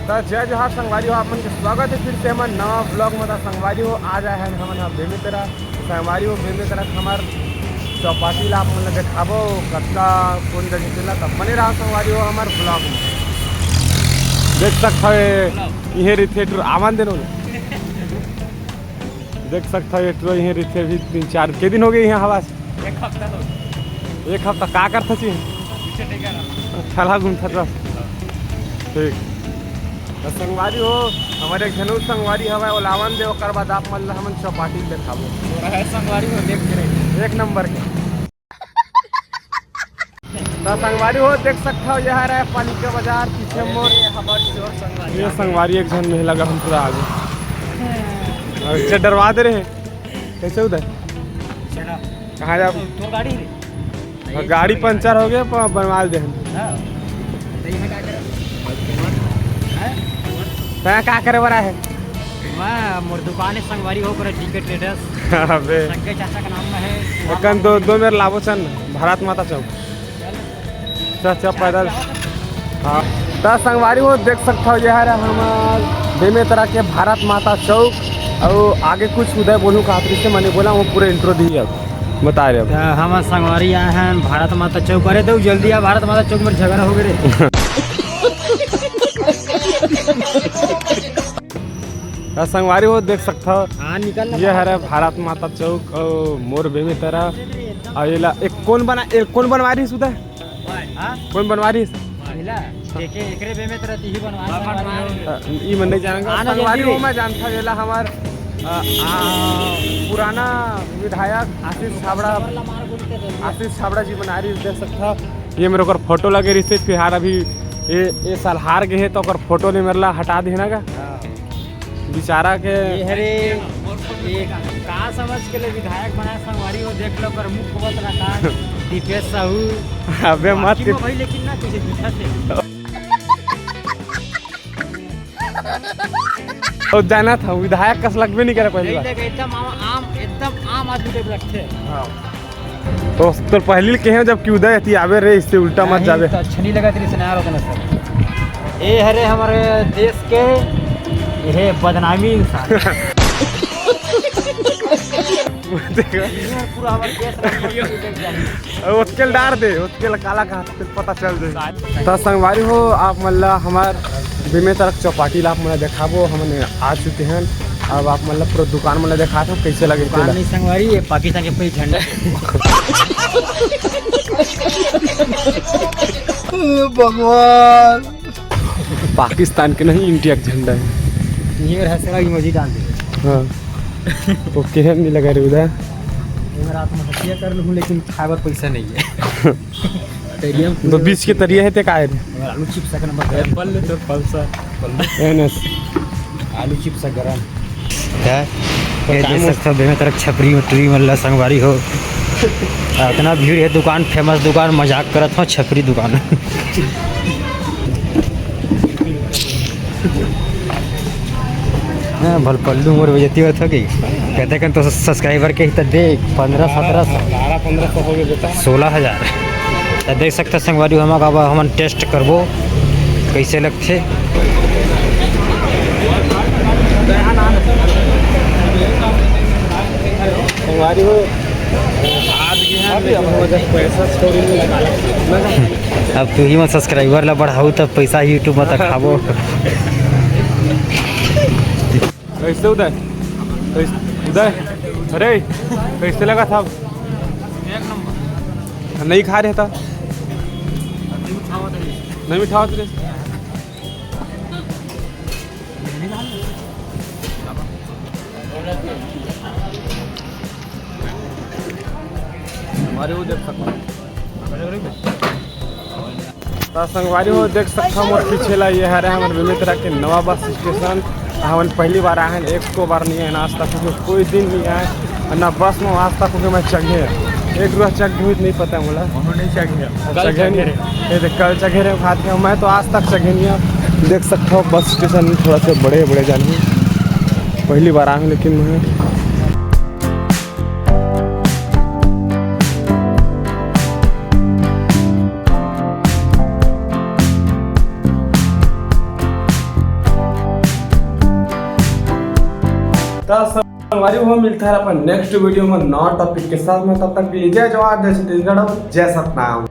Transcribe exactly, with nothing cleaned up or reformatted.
त जय जोहार संगवारी हो, आप मन के स्वागत हे फिर से हमर नवा vlog में। त संगवारी हो, आज आए हन हमन ह बेमेतरा। संगवारी हो, बेमेतरा के हमर चौपाटी ला आप मन ला देखाबो, कतका कोन जगह चला, त बने रहा संगवारी हो हमर vlog में। देख सकत हव, ये इहे रिथे टूर आवन देनो। देख सकत हव, ये टूर इहे रिथे अभी तीन चार के दिन हो गए इहाँ हवा से। एक हफ्ता तो। एक हफ्ता का करत हस? पीछे टेका रहा। ठेला घूमत हस। ठीक। त संगवारी हो, हमर एक झन संगवारी हवय, ओला आवन दे, ओकर बाद आप मन ला हमन चौपाटी देखाबो। तोरा है संगवारी हो, देख के रही। एक नंबर के। त संगवारी हो, देख सकत हव, ये हरे पालिका बाजार, पीछे मोर। ये हमर चोर संगवारी। ये संगवारी एक झन महिला गहन पूरा आगे। अच्छा, डरवा दे रहे। कैसे उदय? चला। कहाँ जाब? तोर गाड़ी रे। गाड़ी पंचर हो गया, प-, बनवा दे हम। हाँ। तो यहाँ का करे? हैं? तैं का करे बर आए हे? मैं, मोर दुकान है संगवारी हो, पूरा डीके ट्रेडर्स। अबे। संजय चाचा का नाम में है। एकन दो, दो मेर लाबो चल, भारत माता चौक। चल, चल, पैदल। हाँ। त संगवारी हो, देख सकत हव, ये हरे हमर बेमेतरा के भारत माता चौक। अउ आगे कुछ उदय बोलहूँ कहत रहिस, मने बोला, वो पूरा intro दिही अब, बता रहे अब। त हमर संगवारी आए हैं भारत माता चौक। अरे तो जल्दी आ, भारत माता चौक में झगड़ा हो गए रे। त संगवारी हो, देख सकत हव, हाँ, निकल ना ये बाहर। हरे भारत माता चौक अउ मोर बेमेतरा। अउ एला एक कोन बना, एक कोन बनवा रहिस उदय? हाँ? कोन बनवा रहिस? पहिला, देखे, एकरे बेमेतरा तिही बनवा रहिस। अ, ई मन नहीं जानत। आना संगवारी जल्दी हो, रे। मैं जानत हँव, एला हमर, अ, आ, पुराना विधायक आशीष छाबड़ा, आशीष छाबड़ा जी बना रहिस, देख सकत हव। ये मेर ओकर फोटो लगे रहिस, फिलहाल अभी ये, ये साल हार गए हे, त ओकर फोटो ले मेर ला हटा दे ना गा। हाँ। बेचारा के ये हरे, ये का समझ के ले विधायक बना संगवारी हो, देख लो कर मुख बत रहा दीपेश साहू। अबे मत बाकी कर। में भाई लेकिन ना तुझे दिखा थे। ओ जाना था, विधायक कस लगबे नहीं करे पहली नहीं बार। लगे, एकदम आम, आम, एकदम आम आदमी टाइप लगते हैं। हाँ। तो, तो पहली कहे जब कि उदय अति आवे रे, इससे उल्टा मत नहीं, जावे। तो अच्छा नहीं लगा तेरी सुना रहा था ना सर। ए हरे हमारे देश के ये बदनामी इंसान। देखो। पूरा हमारे देश का और ओतके ल डार दे, ओतके ल काला कहा, फिर पता चल जाए। त संगवारी हो, आप मन ला हमर बेमेतरा के चौपाटी ला आप मन ला देखाबो, हमन आ चुके हैं। अब आप मन ला पूरा दुकान मन ला देखात हो, कैसे लगे दुकान तेला। नहीं संगवारी, ये पाकिस्तान के पहले झंडा। भगवान। पाकिस्तान के नहीं, इंडिया के झंडा है। ये रहा सारा emoji डाल दे। हाँ। तो केहन नहीं लगा रे उदय? मैं रात में हत्या कर लूँ, लेकिन खाए बर पैसा नहीं है। तरिया में तो बीच के तरिया है, ते का है रे? और आलू चिप्स का नंबर एप्पल ले तो पल्सर। एनएस। आलू चिप्स का गरम। क्या? तो ये काम देख सकत हो, बेमेतरा के छपरी उटरी मन ला संगवारी हो। इतना भीड़ है, दुकान, famous दुकान, मजाक करत हो, छपरी दुकान। हाँ, भल पल्लू मोर बेइज्जती होत हो गई। कहते कन तो subscriber के ही तो देख, पन्द्रह सत्रह सौ। बारह पन्द्रह सौ हो गए बेटा। सोलह हजार। तो देख सकते हो संगवारी, हम अब हमन test करबो, कैसे लगथे। संगवारी हो, आज के हैं, लेकिन वो जब पैसा story में लगा। अब तू ही मन subscriber ला बढ़ाऊ, तब पैसा ही YouTube में तक खाबो। कैसे उदय? कैसे, उदय? अरे, कैसे लगा था? एक नंबर। नहीं खा रहे था? नहीं उठावत रहे। हमारे वो देख सकते हैं। त संगवारी हो, देख सकत हो मोर पीछे ला, ये हरे हमर बेमेतरा के नवा बस स्टेशन। हमन पहली बार आए हैं, एको बार नहीं आए आज तक, क्योंकि कोई दिन नहीं आए, ना बस में आज तक क्योंकि मैं चढ़े, एक रुआ चढ़ हुई नहीं पता मोला। वहाँ नहीं चढ़े। कल चढ़े चढ़े नहीं। रहे। ये देख, कल चढ़े रहे, खाते हैं, मैं तो आज तक चढ़े नहीं। आप देख सकत हो बस स्टेशन में थोड़ा से बड़े बड़े जानी, पहली बार आए हैं लेकिन मैं संगवारी हो, मिलता है अपन नेक्स्ट वीडियो में नवा टॉपिक के साथ में। तब तक के लिए जय जवान, जय छत्तीसगढ़, जय सतनाम।